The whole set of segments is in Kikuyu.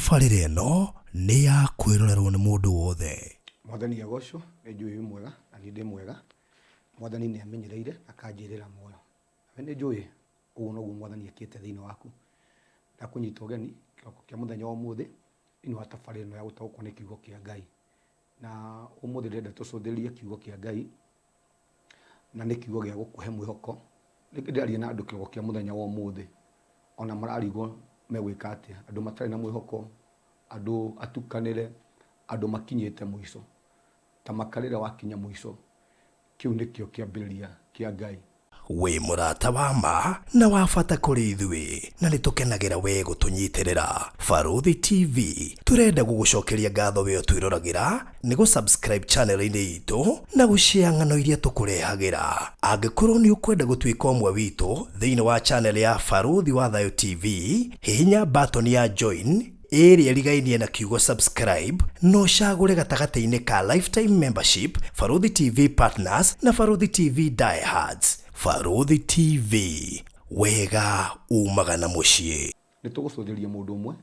Tabarĩra ĩno nĩ ya kwĩrorerwo nĩ mũndũ wothe. Mwathani agocwo, nĩ njũĩ wĩ mwega na niĩ ndĩ mwega. Mwathani nĩ amenyereire akanjĩrĩra muoyo. Nawe nĩ njũĩ ũguo noguo Mwathani ekĩte thĩinĩ waku. Ndakũnyita ũgeni kĩroko kĩa mũthenya wa ũmũthĩ thĩinĩ wa tabarĩra ĩno ya gũtaũkwo nĩ kiugo kĩa Ngai. Na ũmũthĩ ndĩrenda tũcũthĩrĩrie kiugo kĩa Ngai na nĩ kiugo gĩa gũkũhe mwĩhoko. Rĩngĩ ndĩraria na andũ kĩroko kĩa mũthenya wa ũmũthĩ, ona mararigwo megwĩka atĩa. Andũ matarĩ na mwĩhoko, andũ atukanĩre, andũ makinyĩte mũico. Ta maka rĩrĩa wakinya mũico, kĩu nĩkĩo kĩambĩrĩria kĩa Ngai. Wĩ mũrata wa ma na wa bata kũrĩ ithuĩ na nĩ tũkenagĩra we gũtũnyitĩrĩra. Barũthi TV tũrenda gũgũcokeria ngatho we ũtwĩroragĩra nĩ gũ subscribe channel-inĩ itũ na gũ share ng'ano iria tũkũrehagĩra. Angĩkorwo nĩ ũkwenda gũtuĩka ũmwe witũ thĩinĩ wa channel ya Barũthi wa Thayũ TV, hihinya button ya join ĩrĩa ĩrigainie na kiugo subscribe na ũcagũre gatagatĩ-inĩ ka lifetime membership, Barũthi TV Partners na Barũthi TV Diehards. Barũthi TV, wega umaga na mũciĩ. Nĩ tũgũcũthĩrĩria mũndũ ũmwe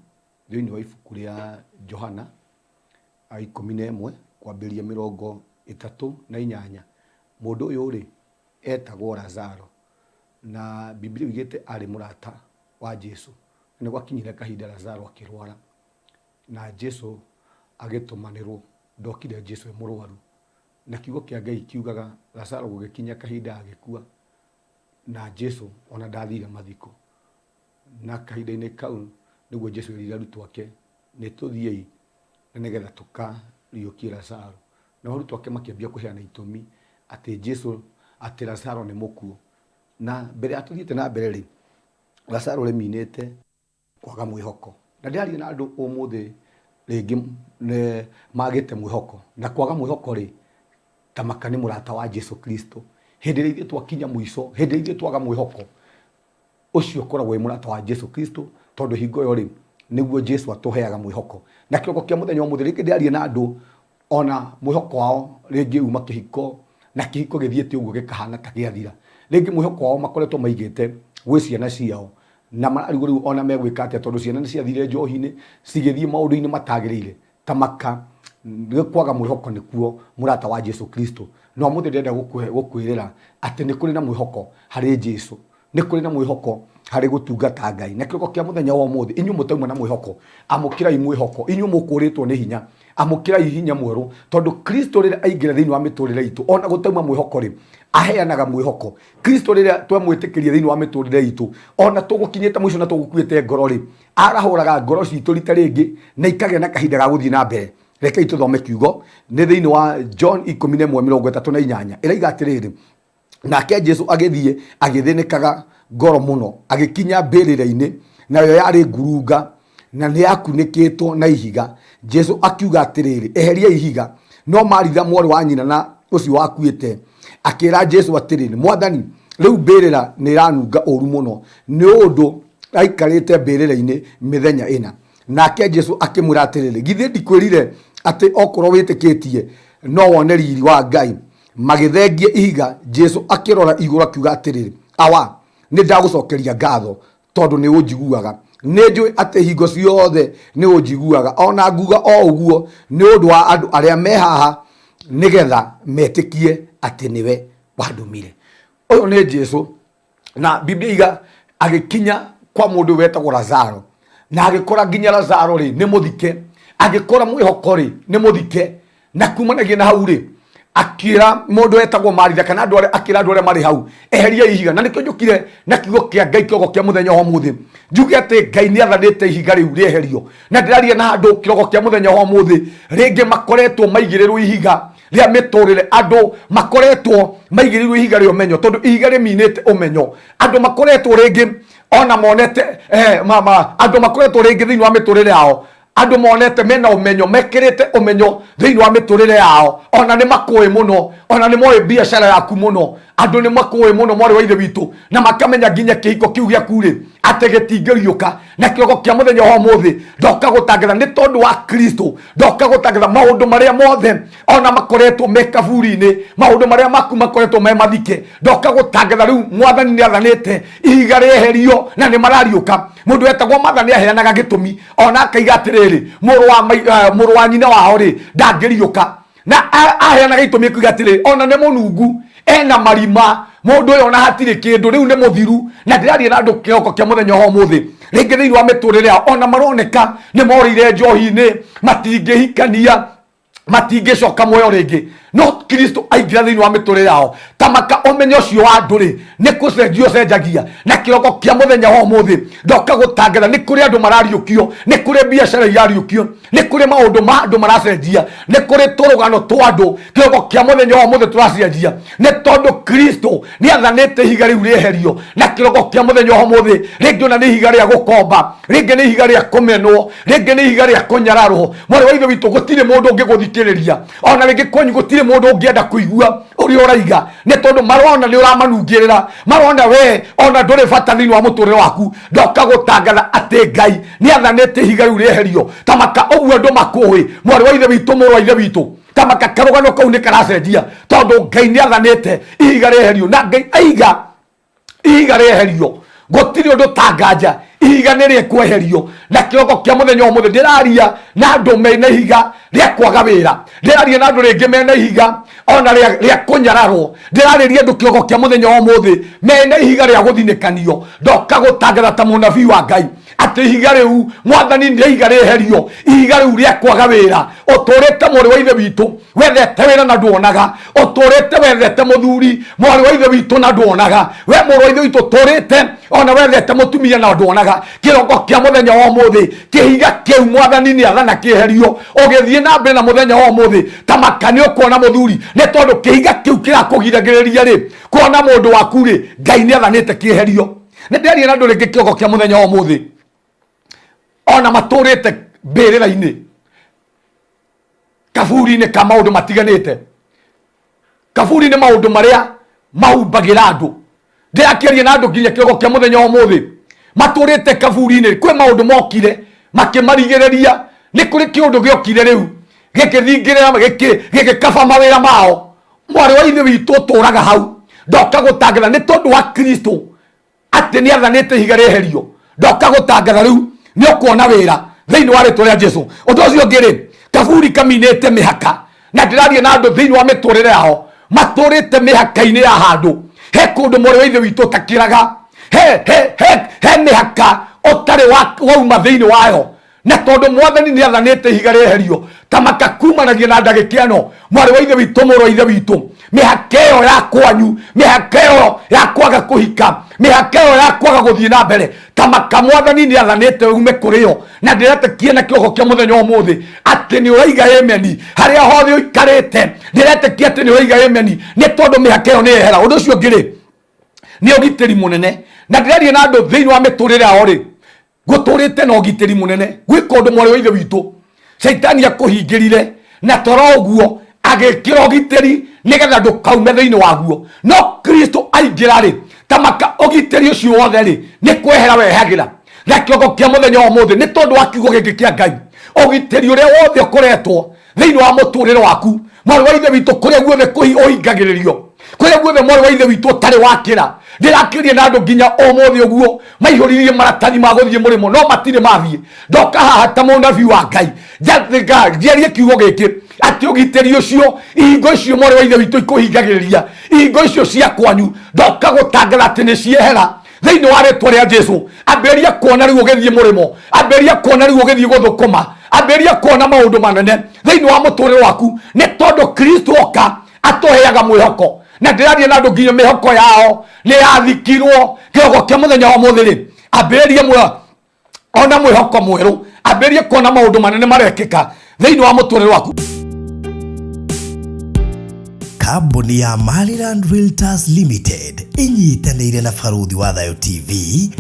thĩinĩ wa ibuku rĩa Johana 11 kwambĩrĩria 38. Mũndũ ũyũ rĩ, etagwo Lazaro, na Bibilia yugĩte arĩ mũrata wa Jesu. Na nĩ gwakinyire kahinda Lazaro akĩrwara, na Jesu agĩtũmanĩrwo. Ndokire Jesu e mũrwaru. Na kiugo kĩa Ngai kiugaga Lazaro gũgĩkinya kahinda agĩkua, na Jesu ona ndathire mathiko. Na kahinda-inĩ kau nĩguo Jesu erire arutwo ake, nĩ tũthiĩi na nĩgetha tũkariũkie Lazaro. Nao arutwo ake makĩambia kũheana itũmi atĩ Jesu, atĩ Lazaro nĩ mũkuũ. Na mbere ya tũthiĩte na mbere rĩ, Lazaro rĩminĩte kwaga mwĩhoko. Na ndĩraria na andũ ũmũthĩ rĩngĩ magĩte mwĩhoko. Na kwaga mwĩhoko rĩ, ta maka nĩ mũrata wa Jesu Kristo. Hĩndĩ ĩrĩa ithuĩ twakinya mũico, hĩndĩ ĩrĩa ithuĩ twaga mwĩhoko, ũcio ũkoragwo wĩ mũrata wa Jesu Kristo, tondũ hingo ĩyo rĩ, nĩguo Jesu atũheaga mwĩhoko. Na kĩroko kĩa mũthenya wa ũmũthĩ rĩngĩ ndĩraria na andũ ona mwĩhoko wao rĩngĩ uma kĩhiko na kĩhiko gĩthiĩte ũguo gĩkahana ta gĩathira. Rĩngĩ mwĩhoko wao makoretwo maigĩte gwĩ ciana ciao na mararigwo rĩu ona megwĩka atĩa tondũ ciana nĩ ciathire njohi-inĩ cigĩthiĩ maũndũ-inĩ matagĩrĩire. Ta maka nĩ kwaga mwĩhoko nĩkuo mũrata wa Jesu Kristo. Na ũmũthĩ ndĩrenda gũkwĩrĩra atĩ nĩ kũrĩ na mwĩhoko harĩ Jesu. Nĩ kũrĩ na mwĩhoko harĩ gũtungata Ngai. Na kĩroko kĩa mũthenya wa ũmũthĩ, inyuĩ mũtauma na mwĩhoko, amũkĩrai mwĩhoko. Inyuĩ mũkũrĩtwo nĩ hinya, amũkĩrai hinya mwerũ, tondũ Kristo rĩrĩa aingĩra thĩinĩ wa mĩtũrĩre itũ, ona gũtauma mwĩhoko rĩ, aheanaga mwĩhoko. Kristo rĩrĩa twamwĩtĩkĩria thĩinĩ wa mĩtũrĩre itũ, ona tũgũkinyĩte mũico na tũgũkuĩte ngoro rĩ, arahũraga ngoro citũ rita rĩngĩ na ikagĩa na kahinda ga gũthiĩ na mbere. Rekei tũthome kiugo nĩ thĩinĩ wa John 11:38 ĩraiga atĩrĩrĩ, nake Jesu agĩthiĩ agĩthĩnĩkaga ngoro mũno, agĩkinya mbĩrĩra-inĩ, nayo yarĩ ngurunga na nĩ yakunĩkĩtwo na ihiga. Jesu akiuga atĩrĩrĩ, eheriai ihiga. No Maritha mwarĩ wa nyina na ũcio wakuĩte akĩra Jesu atĩrĩrĩ, Mwathani, rĩu mbĩrĩra nĩ ĩranunga ũru mũno, nĩ ũndũ aikarĩte mbĩrĩra-inĩ mĩthenya ĩna. Nake Jesu akĩmwĩra atĩrĩrĩ, githĩ ndikwĩrire atĩ okorwo wĩtĩkĩtie no wone riri wa Ngai? Magĩthengia ihiga, Jesu akĩrora igũrũ akiuga atĩrĩrĩ, Awa, nĩ ndagũcokeria ngatho tondũ nĩ ũnjiguaga. Nĩ njũĩ atĩ hingo ciothe nĩ ũnjiguaga, ona nguga o ũguo nĩ ũndũ wa andũ arĩa me haha, nĩgetha metĩkie atĩ nĩwe wandũmire. Ũyũ nĩ Jesu na Biblia iga agĩkinya kwa mũndũ wetagwo Lazaro na agĩkora nginya Lazaro rĩ nĩ mũthike, agĩkora mwĩhoko rĩ nĩ mũthike, na kumanagia na hau rĩ akĩra mũndũ wetagwo Maritha kana andũ arĩa akĩra andũ arĩa marĩ hau eheria ihiga. Na nĩkĩo njũkire na kiugo kĩa Ngai kĩrogo kĩa mũthenya wa ũmũthĩ njuge atĩ Ngai nĩ athanĩte ihiga rĩu rĩeherio. Na ndĩraria na andũ kĩrogo kĩa mũthenya wa ũmũthĩ rĩngĩ makoretwo maigĩrĩrwo ihiga rĩa mĩtũrĩre, andũ makoretwo maigĩrĩirwo ihiga rĩa ũmenyo tondũ ihiga rĩminĩte ũmenyo. Andũ makoretwo rĩngĩ ona monete andũ makoretwo rĩngĩ thĩinĩ wa mĩtũrĩre yao, andũ monete mena ũmenyo, mekĩrĩte ũmenyo thĩinĩ wa mĩtũrĩre yao, ona nĩ makũĩ mũno, ona nĩ moĩ biacara yaku mũno, andũ nĩ makũĩ mũno mwarĩ wa ithe witũ, na makamenya nginya kĩhiko kĩu gĩaku rĩ, Atĩ gĩtingĩriũka. Na kĩroko kĩa mũthenya wa ũmũthĩ ndoka gũtangatha nĩ tondũ wa Kristo, ndoka gũtangatha maũndũ marĩa mothe ona makoretwo me kaburi-inĩ, maũndũ marĩa maku makoretwo me mathike. Ndoka gũtangatha rĩu Mwathani nĩ athanĩte ihiga rĩeherio na nĩ marariũka. Mũndũ wetagwo Martha nĩ aheanaga gĩtũmi ona akaiga atĩrĩrĩ, mũrũ wa nyina wao rĩ ndangĩriũka. Na aheanaga itũmi akiuga atĩrĩrĩ, ona nĩ mũnungu, ena marima, mũndũ ũyũ ona hatirĩ kĩndũ, rĩu nĩ mũthiru. Na ndĩraria na andũ kĩroko kĩa mũthenya wa ũmũthĩ, rĩngĩ thĩinĩ wa mĩtũrĩre yao ona maroneka nĩ morĩire njohi-inĩ, matingĩhikania, matingĩcoka muoyo rĩngĩ. No Kristo aingĩra thĩinĩ wa mĩtũrĩre yao, ta maka ũmenyo ũcio wa andũ rĩ nĩ kũcenjia ũcenjagia. Na kĩroko kĩa mũthenya wa ũmũthĩ ndoka gũtangatha nĩ kũrĩ andũ marariũkio, nĩ kũrĩ biacara irariũkio, nĩ kũrĩ maũndũ ma andũ maracenjia, nĩ kũrĩ tũrũgano twa andũ kĩroko kĩa mũthenya wa ũmũthĩ tũracenjia, nĩ tondũ Kristo nĩ athanĩte ihiga rĩu rĩeherio. Na kĩroko kĩa mũthenya wa ũmũthĩ, rĩngĩ ona nĩ ihiga rĩa gũkomba, rĩngĩ nĩ ihiga rĩa kũmenwo, rĩngĩ nĩ ihiga rĩa kũnyararwo. Mwarĩ wa ithe witũ, gũtirĩ mũndũ ũngĩgũthikĩrĩria, ona rĩngĩ kwanyu gũtirĩ mũndũ ũngĩenda kũigua ũrĩa ũraiga, nĩ tondũ marona nĩ ũramanungĩrĩra, marona we ona ndũrĩ bata thĩinĩ wa mũtũrĩre waku. Ndoka gũtangatha atĩ Ngai nĩ athanĩte ihiga rĩu rĩeherio. Ta maka ũguo andũ makũĩ, mwarĩ wa ithe witũ, mũrũ wa ithe witũ, ta maka karũgano kau nĩ karacenjia, tondũ Ngai nĩ athanĩte ihiga rĩeherio. Na Ngai aiga ihiga rĩeherio, gũtirĩ ũndũ tanganja, ihiga nĩ rĩkweherio. Na kĩroko kĩa mũthenya ũmũthĩ ndĩraria na andũ mena ihiga rĩa kwaga wĩra, ndĩraria na andũ rĩngĩ mena ihiga ona rĩa kũnyararwo, ndĩrarĩria andũ kĩroko kĩa mũthenya wa ũmũthĩ mena ihiga rĩa gũthinĩkanio. Ndoka gũtangatha ta mũnabii wa Ngai atĩ ihiga rĩu Mwathani nĩ ihiga rĩeherio, ihiga rĩu rĩa kwaga wĩra. Ũtũrĩte mwarĩ wa ithe witũ wethete wĩra na nduonaga, ũtũrĩte wethete mũthuri mwarĩ wa ithe witũ na nduonaga, we mũrũ wa ithe witũ ũtũrĩte ona wethete mũtumia na nduonaga. Kĩroko kĩa mũthenya wa ũmũthĩ kĩhiga kĩu Mwathani nĩ athana kĩeherio. Ũgĩthiĩ na mbere na mũthenya wa ũmũthĩ, ta maka nĩ ũkuona mũthuri, nĩ tondũ kĩhiga kĩu kĩrakũgiragĩrĩria rĩ kuona mũndũ waku rĩ, Ngai nĩ athanĩte kĩeherio. Nĩ ndĩraria na andũ rĩngĩ kĩroko kĩa mũthenya wa ũmũthĩ ona matũrĩte mbĩrĩra-inĩ, kaburi-inĩ ka maũndũ matiganĩte. Kaburi nĩ maũndũ marĩa mahumbagĩra andũ. Ndĩrakĩaria na andũ nginya kĩroko kĩa mũthenya wa ũmũthĩ matũrĩte kaburi-inĩ. Kwĩ maũndũ mokire makĩmarigĩrĩria, nĩ kũrĩ kĩũndũ gĩokire rĩu gĩkĩthingĩrĩra, gĩgĩkaba mawĩra mao. Mwarĩ wa ithe witũ ũtũraga hau, ndoka gũtangatha nĩ tondũ wa Kristo atĩ nĩ athanĩte ihiga rĩeherio. Ndoka gũtangatha rĩu nĩ ũkuona wĩra thĩinĩ wa rĩtwa rĩa Jesu. Ũndũ ũcio ũngĩ rĩ, kaburi kaminĩte mĩhaka. Na ndĩraria na andũ thĩinĩ wa mĩtũrĩre yao matũrĩte mĩhaka-inĩ ya handũ. He kũndũ mwarĩ wa ithe witũ ũtakĩraga, he mĩhaka ũtarĩ wauma thĩinĩ wayo. Na tondũ Mwathani nĩ athanĩte ihiga rĩeherio, ta makakumanagia na ndagĩka ĩno, mwarĩ wa ithe witũ, mũrũ wa ithe witũ, mĩhaka ĩyo ya kwanyu, mĩhaka ĩyo ya kwaga kũhika, mĩhaka ĩyo ya kwaga gũthiĩ na mbere, ta maka Mwathani nĩ athanĩte ume kũrĩ yo. Na ndĩretĩkia na kĩroko kĩa mũthenya wa ũmũthĩ atĩ nĩ ũraiga ameni harĩa hothe ũikarĩte. Ndĩretĩkia atĩ nĩ ũraiga ameni, nĩ tondũ mĩhaka ĩyo nĩ yehera. Ũndũ ũcio ũngĩ rĩ, nĩ ũgitĩri mũnene. Na ndĩraria na andũ thĩinĩ wa mĩtũrĩre yao rĩ, gũtũrĩte na ũgitĩri mũnene. Gwĩ kũndũ mwarĩ wa ithe witũ caitani akũhingĩrire, na toro ũguo agĩkĩra ũgitĩri nĩgetha ndũkaume thĩinĩ waguo. No Kristo aingĩra rĩ, ta maka ũgitĩri ũcio wothe rĩ nĩ kwehera wehagĩra. Na kĩroko kĩa mũthenya wa ũmũthĩ, nĩ tondũ wa kiugo gĩkĩ kĩa Ngai, ũgitĩri ũrĩa wothe ũkoretwo thĩinĩ wa mũtũrĩre waku, mwarĩ wa ithe witũ, kũrĩa guothe ũhingagĩrĩrio, kũrĩa guothe mwarĩ wa ithe witũ ũtarĩ wakĩra. Ndĩrakĩria na andũ nginya ũmũthĩ ũguo maihũririe maratathi ma gũthiĩ mũrĩmo no matirĩ mathiĩ. Ndoka haha ta mũnabii wa Ngai njarie kiugo gĩkĩ atĩ ũgitĩri ũcio, ihingo icio mwarĩ wa ithe witũ ikũhingagĩrĩria, ihingo icio cia kwanyu, ndoka gũtangatha atĩ nĩ ciehera thĩinĩ wa rĩtwa rĩa Jesu. Ambĩrĩria kuona rĩu ũgĩthiĩ mũrĩmo, ambĩrĩria kuona rĩu ũgĩthiĩ gũthũkũma, ambĩrĩria kuona maũndũ manene thĩinĩ wa mũtũrĩre waku, nĩ tondũ Kristo oka atũheaga mwĩhoko. Na ndĩraria na andũ nginya mĩhoko yao nĩ yathikirwo. Kĩroko kĩa mũthenya wa ũmũthĩ rĩ, ambĩrĩria ona mwĩhoko mwerũ, ambĩrĩrie kuona maũndũ manene marekĩka thĩinĩ wa mũtũrĩre waku. Kambuni ya Maryland Realtors Limited ĩnyitanĩire na Barũthi wa Thayũ TV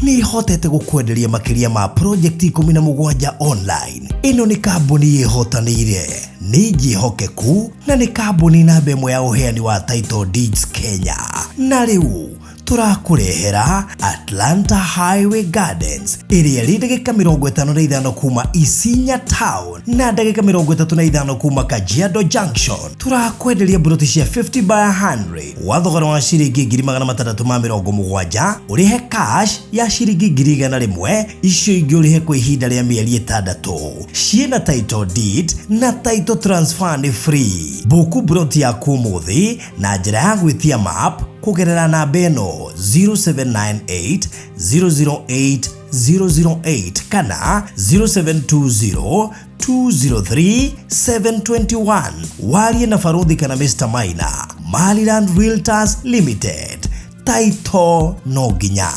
nĩ ĩhotete gũkwenderia makĩria ma project 17 online. Ĩno nĩ kambuni ĩhotanĩire, nĩ njĩhokeku na nĩ kambuni namba ĩmwe ya ũheani wa title deeds Kenya. Na rĩu tũrakũrehera a Atlanta Highway Gardens ĩrĩa ĩrĩ ndagĩka 55 kuma Isinya Town na ndagĩka 35 kuma Kajiado Junction. Tũrakwenderia mburoti cia 50 by 100 wa thogora wa ciringi 670,000, ũrĩhe cash ya ciringi 100,000, icio ingĩ ũrĩhe kwa ihinda rĩa mĩeri 6. Ciĩna title deed na title transfer nĩ free. Buku mburoti yaku ũmũthĩ na njĩra ya gwĩtia map kũgerera namba ĩno 0798 008 008 kana 0720 203 721. Warie na Baruthi kana Mr. Maina. Maryland Realtors Limited. Taito no nginya.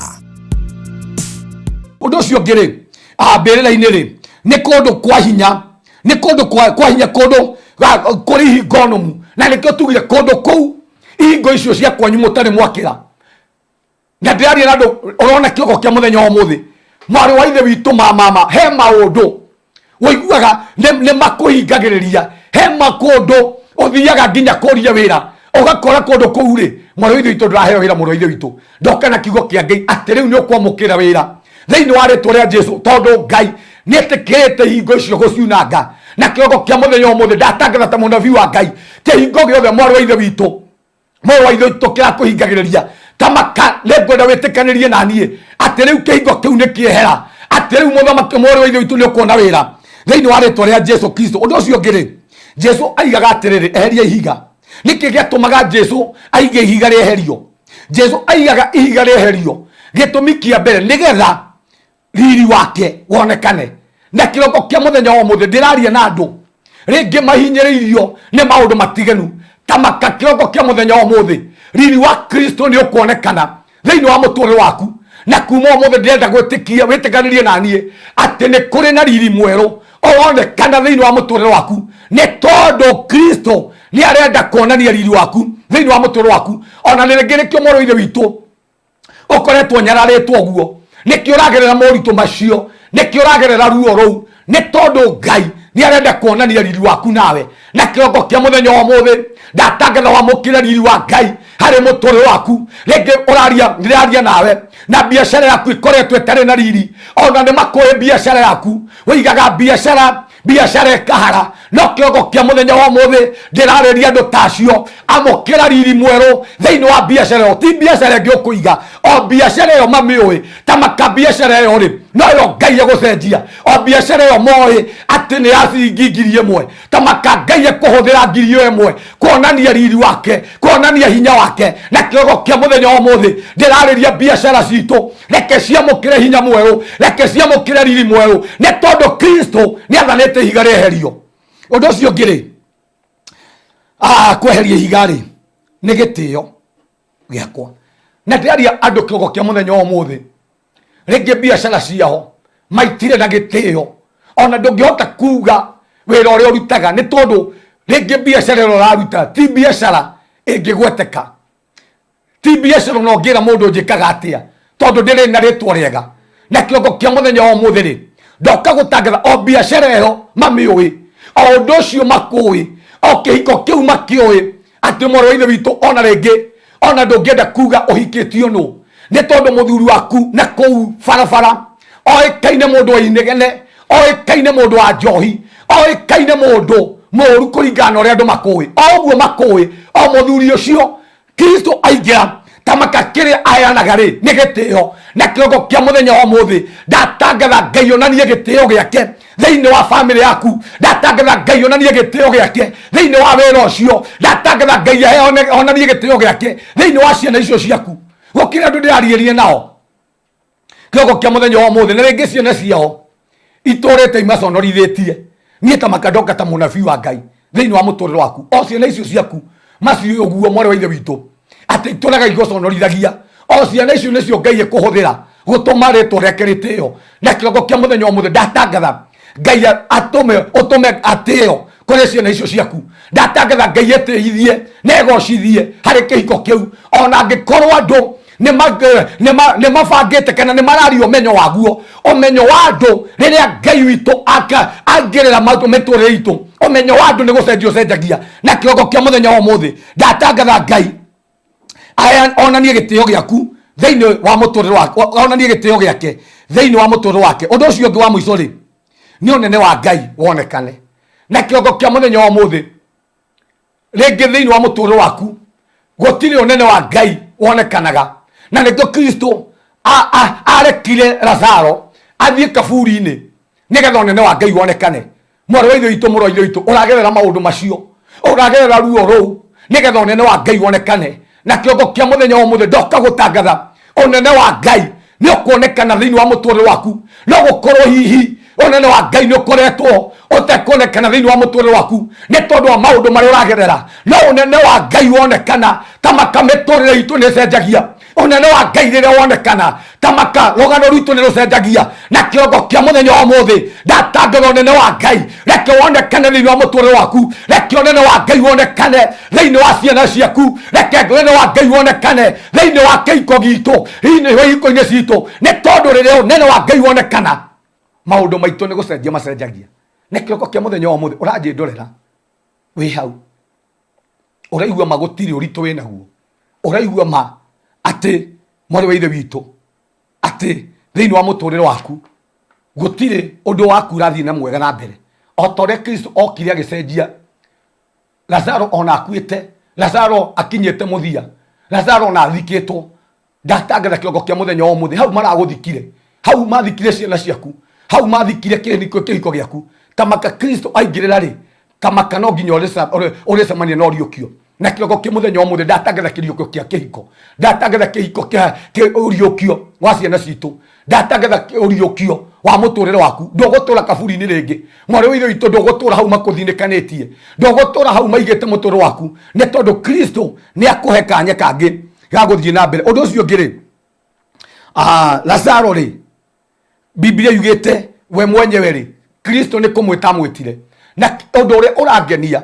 Ũndũ ũcio ũngĩ rĩ, mbĩrĩra-inĩ rĩ, nĩ kũndũ kwa hinya, nĩ kũndũ kwa hinya, kũndũ kũrĩ ihingo nũmu, na nĩkĩo tugire kũndũ kũu ihingo icio cia kwanyu mũtarĩ mwakĩra. Na ndĩraria na andũ ũrona kĩongo kĩa mũthenya wa ũmũthĩ, mwarĩ wa ithe witũ ma mama, he maũndũ ũiguaga nĩ makũhingagĩrĩria, he makũndũ ũthiaga nginya kũria wĩra ũgakora kũndũ kũu rĩ, mwarĩ wa ithe witũ ndũraheo wĩra, mũrũ wa ithe witũ ndoka na kiugo kĩa Ngai atĩ rĩu nĩ ũkwamũkĩra wĩra thĩinĩ wa rĩtwa rĩa Jesu, tondũ Ngai nĩ etĩkĩrĩte ihingo icio gũciunanga. Na kĩongo kĩa mũthenya wa ũmũthĩ ndatangatha ta mũnabii wa Ngai, kĩhingo gĩothe mwarĩ wa ithe witũ, mũrũ wa ithe witũ kĩrakũhingagĩrĩria ta maka, nĩngwenda wĩtĩkanĩrie na niĩ atĩ rĩu kĩhingo kĩu nĩ kĩehera, atĩ rĩu mũthamaki mũrũ wa ithe witũ nĩ ũkuona wĩra thĩinĩ wa rĩtwa rĩa Jesu Kristo. Ũndũ ũcio ũngĩ rĩ, Jesu aigaga atĩrĩrĩ, eheria ihiga. Nĩkĩ gĩatũmaga Jesu aige ihiga rĩeherio? Jesu aigaga ihiga rĩeherio gĩtũmi kĩa mbere nĩgetha riri wake wonekane. Na kĩroko kĩa mũthenya wa ũmũthĩ ndĩraria na andũ rĩngĩ mahinyĩrĩirio nĩ maũndũ matiganu, ta maka kĩroko kĩa mũthenya wa ũmũthĩ riri wa Kristo nĩ ũkuonekana thĩinĩ wa mũtũrĩre waku. Na kuma ũmũthĩ ndĩrenda gwĩtĩkia wĩtĩkanĩrie na niĩ atĩ nĩ kũrĩ na riri mwerũ ũronekana thĩinĩ wa mũtũrĩre waku, nĩ tondũ Kristo nĩ arenda kuonania riri waku thĩinĩ wa mũtũrĩre waku. Ona nĩ rĩngĩ nĩkĩo mũrũ ithe witũ ũkoretwo nyararĩtwo ũguo, nĩkĩo ũragerera moritũ macio, nĩkĩo ũragerera ruo rũu, nĩ tondũ Ngai nĩ arenda kuonania riri waku nawe. Na kĩroko kĩa mũthenya wa ũmũthĩ ndatangatha wamũkĩre riri wa Ngai harĩ mũtũrĩre waku. Rĩngĩ ũraria, ndĩraria nawe na biacara yaku ĩkoretwo ĩtarĩ na riri, ona nĩ makũĩ biacara yaku, ũigaga biacara, biacara ĩkahara. No kĩroko kĩa mũthenya wa ũmũthĩ ndĩrarĩria andũ ta acio, amũkĩra riri mwerũ thĩinĩ wa biacara ĩyo. Ti biacara ĩngĩ ũkũiga, o biacara ĩyo mamĩũĩ ta maka biacara ĩyo rĩ, noyo Ngai egũcenjia. O biacara ĩyo moĩ atĩ nĩ ya ciringi 1,000, ta maka Ngai ekũhũthĩra 1,000 kuonania riri wake, kuonania hinya wake. Na kĩroko kĩa mũthenya wa ũmũthĩ ndĩrarĩria biacara citũ, reke ciamũkĩre hinya mwerũ, reke ciamũkĩre riri mwerũ, nĩ tondũ Kristo nĩ athanĩte ihiga rĩeherio. Ũndũ ũcio ũngĩ rĩ, kweheria ihiga rĩ nĩ gĩtĩo gĩakwa. Na ndĩraria andũ kĩroko kĩa mũthenya wa ũmũthĩ, rĩngĩ biacara ciao maitire na gĩtĩo, ona ndũngĩhota kuga wĩra ũrĩa ũrutaga, nĩ tondũ rĩngĩ biacara ĩrĩa ũraruta ti biacara ĩngĩgweteka, ti biacara ona ũngĩra mũndũ njĩkaga atĩa, tondũ ndĩrĩ na rĩtwa rĩega. Na kĩroko kĩa mũthenya wa ũmũthĩ rĩ, ndoka gũtangatha o biacara ĩyo mamĩũĩ, o ũndũ ũcio makũĩ, o kĩhiko kĩu makĩũĩ, atĩ mwarĩ wa ithe witũ ona rĩngĩ ona ndũngĩenda kuga ũhikĩtio nũ, nĩ tondũ mũthuri waku na kũu barabara oĩkaine mũndũ wa inegene, oĩkaine mũndũ wa njohi, oĩkaine mũndũ mũũru kũringana na ũrĩa andũ makũĩ, o ũguo makũĩ, o mũthuri ũcio Kristo aingĩra ta maka kĩrĩa aheanaga rĩ nĩ gĩtĩo. Na kĩroko kĩa mũthenya wa ũmũthĩ ndatangatha Ngai onanie gĩtĩo gĩake thĩinĩ wa famĩlĩ yaku, ndatangatha Ngai onanie gĩtĩo gĩake thĩinĩ wa wĩra ũcio, ndatangatha Ngai onanie gĩtĩo gĩake thĩinĩ wa ciana icio ciaku. Gũkĩrĩ andũ ndĩrariĩrie nao kĩroko kĩa mũthenya wa ũmũthĩ, na rĩngĩ ciana ciao itũrĩte imaconorithĩtie. Niĩ ta makandoka ta mũnabii wa Ngai thĩinĩ wa mũtũrĩre waku, o ciana icio ciaku maciũĩ ũguo mwarĩ wa ithe witũ atĩ itũraga igũconorithagia, o ciana icio nĩcio Ngai ekũhũthĩra gũtũma rĩtwa rĩake rĩtĩo. Na kĩroko kĩa mũthenya wa ũmũthĩ ndatangatha Ngai atũme ũtũme atĩo kũrĩ ciana icio ciaku, ndatangatha Ngai etĩithie na egocithie harĩ kĩhiko kĩu, ona angĩkorwo andũ nĩ mabangĩte kana nĩ mararia ũmenyo waguo, ũmenyo wa andũ. Rĩrĩa Ngai witũ aingĩrĩra mĩtũrĩre itũ, ũmenyo wa andũ nĩ gũcenjia ũcenjagia. Na kĩroko kĩa mũthenya wa ũmũthĩ ndatangatha Ngai onanie gĩtĩo gĩaku Thĩinĩ wa mũtũrĩre wake, onanie gĩtĩo gĩake thĩinĩ wa mũtũrĩre wake. Ũndũ ũcio ũngĩ wa mũico rĩ, nĩ ũnene wa Ngai wonekane. Na kĩongo kĩa mũthenya wa ũmũthĩ, rĩngĩ thĩinĩ wa mũtũrĩre waku gũtirĩ ũnene wa Ngai wonekanaga. Na nĩkĩo Kristo arekire Lazaro athiĩ kaburi-inĩ nĩgetha ũnene wa Ngai wonekane. Mwarĩ wa ithe witũ, mũrũ wa ithe witũ, ũragerera maũndũ macio, ũragerera ruo rũu nĩgetha ũnene wa Ngai wonekane. Na kĩongo kĩa mũthenya wa ũmũthĩ, ndoka gũtangatha ũnene wa Ngai nĩ ũkuonekana thĩinĩ wa mũtũrĩre waku. No gũkorwo hihi ũnene wa Ngai nĩ ũkoretwo ũtekuonekana thĩinĩ wa mũtũrĩre waku nĩ tondũ wa maũndũ marĩa ũragerera, no ũnene wa Ngai wonekana, ta maka mĩtũrĩre itũ nĩ ĩcenjagia. Ũnene wa Ngai rĩrĩa wonekana, ta maka rũgano rwitũ nĩ rũcenjagia. Na kĩongo kĩa mũthenya wa ũmũthĩ, ndatangatha ũnene wa Ngai, reke wonekane thĩinĩ wa mũtũrĩre waku, reke ũnene wa Ngai wonekane thĩinĩ wa ciana ciaku, reke ũnene wa Ngai wonekane thĩinĩ wa kĩhiko gitũ, thĩinĩ wa ihiko-inĩ citũ, nĩ tondũ rĩrĩa ũnene wa Ngai wonekana, maũndũ maitũ nĩ gũcenjia macenjagia. Na kĩroko kĩa mũthenya wa ũmũthĩ, ũranjĩndorera wĩ hau, ũraigua ma gũtirĩ ũritũ wĩ naguo, ũraigua ma atĩ mwarĩ wa ithe witũ, atĩ thĩinĩ wa mũtũrĩre waku gũtirĩ ũndũ waku ũrathiĩ na mwega na mbere. O ta ũrĩa Kristo okire agĩcenjia Lazaro ona akuĩte, Lazaro akinyĩte mũthia, Lazaro ona athikĩtwo. Ndatangatha kĩongo kĩa mũthenya wa ũmũthĩ, hau maragũthikire, hau mathikire ciana ciaku, hau mathikire kĩhiko gĩaku, ta maka Kristo aingĩrĩra rĩ, ta maka no nginya ũrĩcemania na ũriũkio. Na kĩongo kĩa mũthenya wa ũmũthĩ, ndatangatha kĩriũkio kĩa kĩhiko, ndatangatha kĩhiko kĩa ũriũkio wa ciana citũ, ndatangatha ũriũkio wa mũtũrĩre waku. Ndũgũtũra kaburi-inĩ rĩngĩ, mwarĩ wa ithe witũ, ndũgũtũra hau makũthinĩkanĩtie, ndũgũtũra hau maigĩte mũtũrĩre waku, nĩ tondũ Kristo nĩ akũhe kanya kangĩ ga gũthiĩ na mbere. Ũndũ ũcio ũngĩ rĩ, Lazaro rĩ, Biblia yugĩte we mwenyewe rĩ, Kristo nĩ kũmwĩta amwĩtire. Na ũndũ ũrĩa ũrangenia,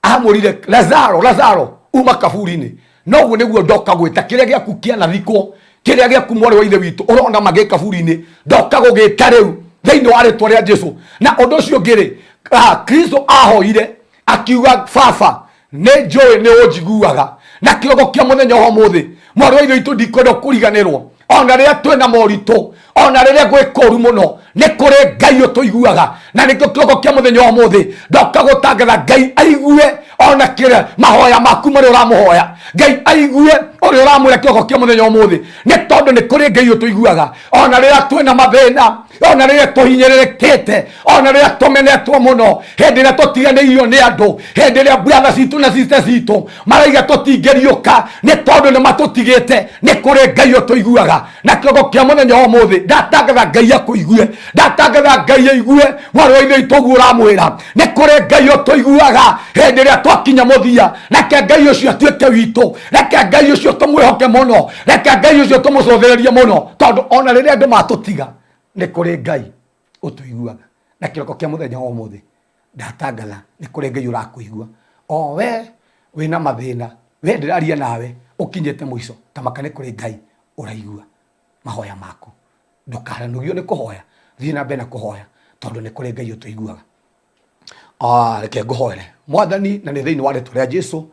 amwĩrire Lazaro, Lazaro, uma kaburi-inĩ. Noguo nĩguo ndoka gwĩta kĩrĩa gĩaku kĩanathikwo, kĩrĩa gĩaku mwarĩ wa ithe witũ ũrona magĩ kaburi-inĩ, ndoka gũgĩta rĩu thĩinĩ wa rĩtwa rĩa Jesu. Na ũndũ ũcio ũngĩ rĩ, Kristo ahoire akiuga, Baba, nĩ njũĩ nĩ ũnjiguaga. Na kĩongo kĩa mũthenya wa ũmũthĩ, mwarĩ wa ithe witũ, ndikwenda kũriganĩrwo, ona rĩrĩa twĩna moritũ, ona rĩrĩa gwĩ kũru mũno, nĩ kũrĩ Ngai ũtũiguaga. Na nĩkĩo kĩongo kĩa mũthenya wa ũmũthĩ, ndoka gũtangatha Ngai aigue ona kĩrĩa mahoya maku marĩa ũramũhoya, Ngai aigue ũrĩa ũramwĩra kĩongo kĩa mũthenya wa ũmũthĩ, nĩ tondũ nĩ kũrĩ Ngai ũtũiguaga ona rĩrĩa twĩna mathĩna, ona rĩrĩa tũhinyĩrĩrĩkĩte, ona rĩrĩa tũmenetwo mũno, hĩndĩ ĩrĩa tũtiganĩirio nĩ andũ, hĩndĩ ĩrĩa brother citũ na sister citũ maraiga tũtingĩriũka nĩ tondũ nĩ matũtigĩte, nĩ kũrĩ Ngai ũtũiguaga. Na kĩongo kĩa mũthenya wa ũmũthĩ, ndatangatha Ngai akũigue, ndatangatha Ngai aigue mwarĩ wa ithe witũ ũguo ũramwĩra, nĩ kũrĩ Ngai ũtũiguaga hĩndĩ ĩrĩa twakinya mũthia. Reke Ngai ũcio atuĩke witũ, reke Ngai ũcio tũmwĩhoke mũno, reke Ngai ũcio tũmũcũthĩrĩrie mũno, tondũ ona rĩrĩa andũ matũtiga, nĩ kũrĩ Ngai ũtũiguaga. Na kĩroko kĩa mũthenya wa ũmũthĩ, ndatangatha nĩ kũrĩ Ngai ũrakũigua. O we wĩna mathĩna, we ndĩraria nawe ũkinyĩte mũico, ta maka nĩ kũrĩ Ngai ũraigua mahoya maku. Ndũkaranũgio nĩ kũhoya, thiĩ na mbere na kũhoya, tondũ nĩ kũrĩ Ngai ũtũiguaga. Reke ngũhoere Mwathani, na nĩ thĩinĩ wa rĩtwa rĩa Jesu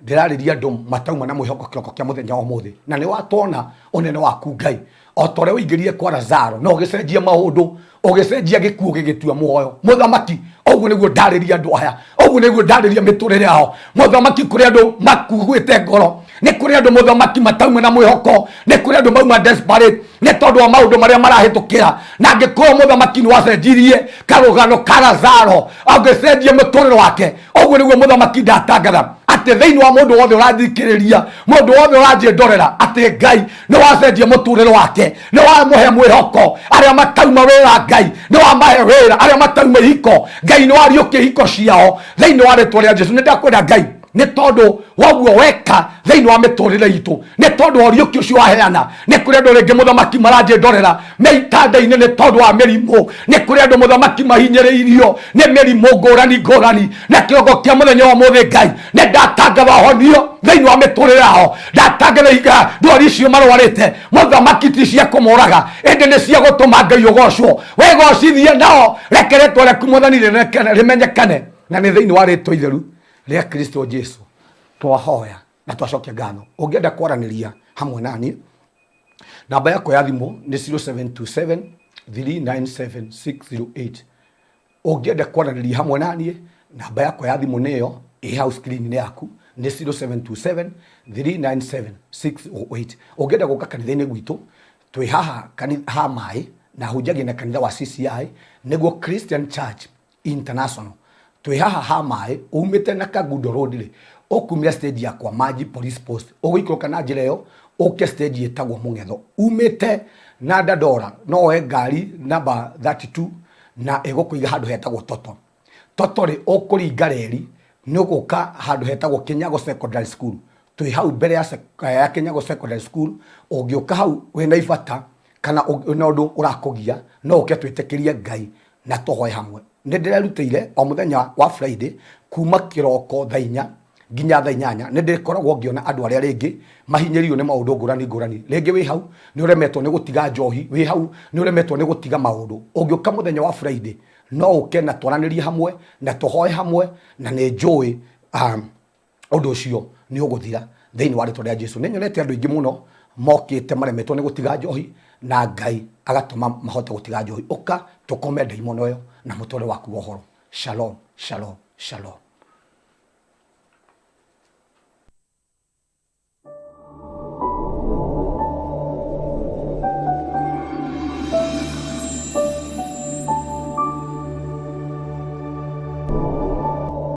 ndĩrarĩria andũ matauma na mwĩhoko kĩroko kĩa mũthenya wa ũmũthĩ. Na nĩ watwona ũnene waku Ngai, o ta ũrĩa ũingĩrire kwa Lazaro na ũgĩcenjia maũndũ, ũgĩcenjia gĩkuũ gĩgĩtua muoyo. Mũthamaki, ũguo nĩguo ndarĩria andũ aya, ũguo nĩguo ndarĩria mĩtũrĩre yao. Mũthamaki, kũrĩ andũ makuĩte ngoro, nĩ kũrĩ andũ mũthamaki matauma na mwĩhoko, nĩ kũrĩ andũ mauma desperate nĩ tondũ wa maũndũ marĩa marahĩtũkĩra. Na angĩkorwo mũthamaki nĩ wacenjirie karũgano ka Lazaro, angĩcenjia mũtũrĩre wake, ũguo nĩguo mũthamaki ndatangatha atĩ thĩinĩ wa mũndũ wothe ũrathikĩrĩria, mũndũ wothe ũranjĩndorera, atĩ Ngai nĩ wacenjia mũtũrĩre wake, nĩ wamũhe mwĩhoko. Arĩa matauma wĩra, Ngai nĩ wamahe wĩra. Arĩa matauma ihiko, Ngai nĩ wariũkia ihiko ciao thĩinĩ wa rĩtwa rĩa Jesu. Nĩ ndakwenda Ngai nĩ tondũ woguo weka thĩinĩ wa mĩtũrĩre itũ, nĩ tondũ wa ũriũki ũcio waheana. Nĩ kũrĩ andũ rĩngĩ mũthamaki maranjĩndorera me itanda-inĩ nĩ tondũ wa mĩrimũ, nĩ kũrĩ andũ mũthamaki mahinyĩrĩirio nĩ mĩrimũ ngũrani ngũrani. Na kĩrongo kĩa mũthenya wa ũmũthĩ, Ngai, nĩ ndatangatha ũhonio thĩinĩ wa mĩtũrĩre yao, ndatangatha iga ndwari icio marwarĩte mũthamaki ti cia kũmoraga, ĩndĩ nĩ cia gũtũma Ngai ũgocwo, wĩgocithie nao, reke rĩtwa rĩaku Mwathani rĩmenyekane. Na nĩ thĩinĩ wa rĩtwa itheru rĩa Kristo Jesu twahoya na twacokia ngatho. Ũngĩenda kwaranĩria hamwe nani, Namba yakwa ya thimũ nĩ 0727 397 608. Ũngĩenda kwaranĩria hamwe na niĩ, namba yakwa ya thimũ nĩyo ĩ hau screen-inĩ yaku, nĩ 0727 397 608. Ũngĩenda gũka kanitha-inĩ gwitũ, twĩ haha ha maĩ, na hunjagia na kanitha wa CCI, nĩguo Christian Church International. Twĩ haha ha maĩ, umĩte na Kangundo Road rĩ, ũkumĩra stage ya kwa Maji Police Post, ũgũikũrũka na njĩra ĩyo, ũke stage ĩtagwo Mũng'etho. Umĩte na Dandora, no woe ngari namba 32 na ĩgũkũiga handũ hetagwo Toto. Toto rĩ, ũkũringa reri, nĩ ũgũka handũ hetagwo Kĩnyago Secondary School. Twĩ hau mbere ya, ya Kĩnyago Secondary School, ũngĩũka hau wĩna ibata kana wĩna ũndũ ũrakũgia, no ũke twĩtĩkĩrie Ngai na tũhoe hamwe. Nĩ ndĩrerutĩire o mũthenya wa Friday kuma kĩroko thaa inya nginya thaa inyanya, nĩ ndĩkoragwo ngĩona andũ arĩa rĩngĩ mahinyĩrĩirio nĩ maũndũ ngũrani ngũrani. Rĩngĩ wĩ hau nĩ ũremetwo nĩ gũtiga njohi, wĩ hau nĩ ũremetwo nĩ gũtiga maũndũ. Ũngĩũka mũthenya wa Friday no ũke na twaranĩrie hamwe na tũhoe hamwe, na nĩ njũĩ ũndũ ũcio nĩ ũgũthira thĩinĩ wa rĩtwa rĩa Jesu. Nĩ nyonete andũ aingĩ mũno mokĩte maremetwo nĩ gũtiga njohi, na Ngai agatũma mahote gũtiga njohi. Ũka tũkome ndaimono ĩyo na mũtũrĩre waku wa ũhoro. Shalom, shalom, shalom.